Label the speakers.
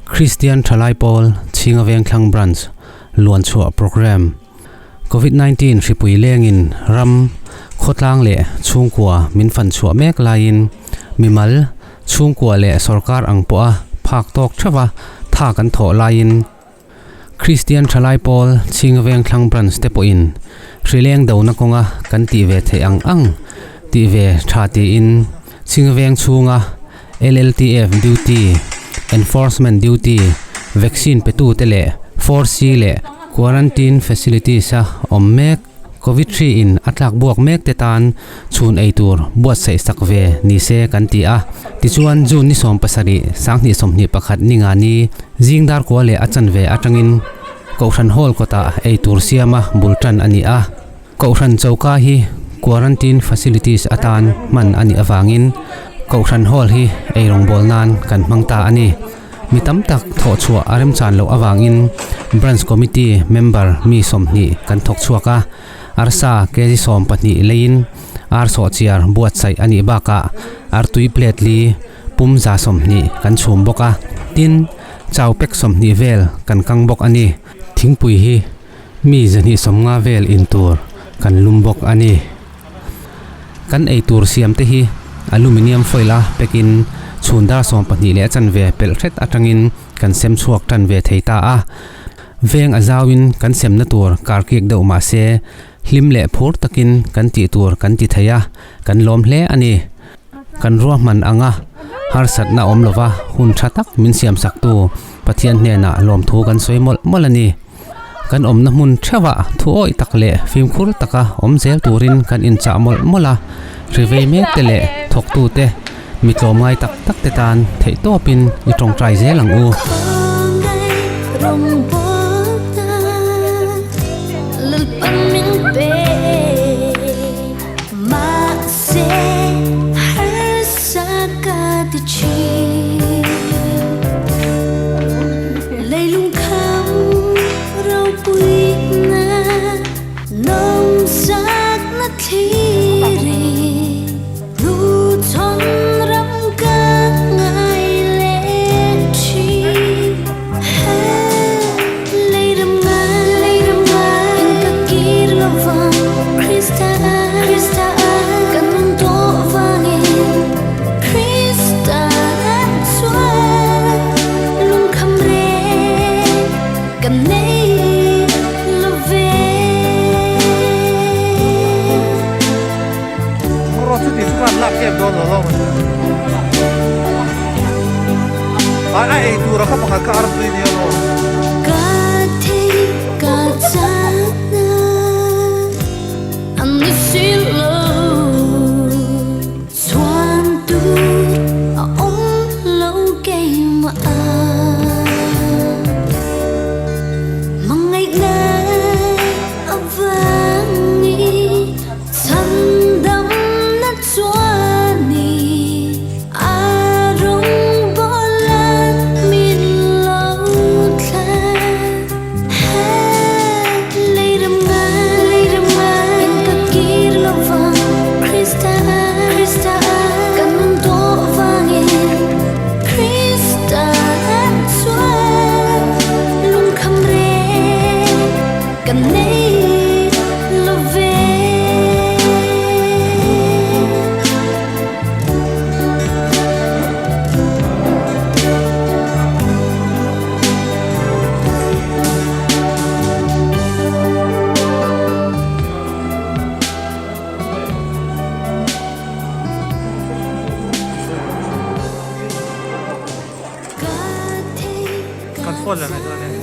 Speaker 1: Kristian Thalai Pawl Chhinga Vengthlang Branch luanchhuah programme Covid 19 hripui lengin ram, khawtlang leh chhungkua min fan chhuah mek laiin mimal, chhungkua leh sorkar ang pawha phak tawk theuha tha kan thawh laiin Kristian Thalai Pawl Chhinga Vengthlang Branch te pawhin hrileng dona kawnga kan tih ve theih ang ang tih ve tha tiin Chhinga Veng chhunga LLTF duty, enforcement duty, vaccine petute leh 4C leh quarantine facilities a awm mek Covid hri in a tlak buak mek te tan chhun ei tur buatsaih sak ve ni se kan ti a. Tichuan June ni 70 2021 ni nga ni zing dar kua leh a chanve atangin Kohhran Hall kawtah ei tur siama bul tan a ni a. Kohhran choka hi quarantine facilities atan hman a nih avangin Kohhran Hall hi ei rawngbawl nan kan hmang ta a ni. Mi tam tak thawh chhuah a remchan loh avangin Branch Committee member mi 20 kan thawk chhuak a, arsa kg 12 leiin ar sawhchiar buatsaih a nih bakah artui plate li pum za 20 kan chhum bawk a, tin chau pack 20 vel kan kang bawk a ni. Thingpui hi mi 250 vel in tur kan lum bawk a ni. Kan ei tur siam te hi aluminium foil a pack in chhun dar 12 leh a chanve pelh hret atangin kan sem chhuak tan ve thei ta a. Veng a zauin kan semna tur kar kik deuh mah se hlim leh phur takin kan tih tur kan ti thei a, kan lawm hle a ni. Kan ruahman anga harsatna awm lova hun tha tak min siam sak tu Pathian hnenah lawmthu kan sawi mawlh mawlh a ni. Kan awmna hmun theuhah thu awih tak leh fimkhur taka awm zel turin kan inchah mawlh mawlh a, hrivei mek te leh thawktu te mi tlawmngai tak tak te tan theih tawpin i tawngtai zel ang u.
Speaker 2: A ei tur a kha pakhat kha artui nia maw. Kan phone la ngai dawn e.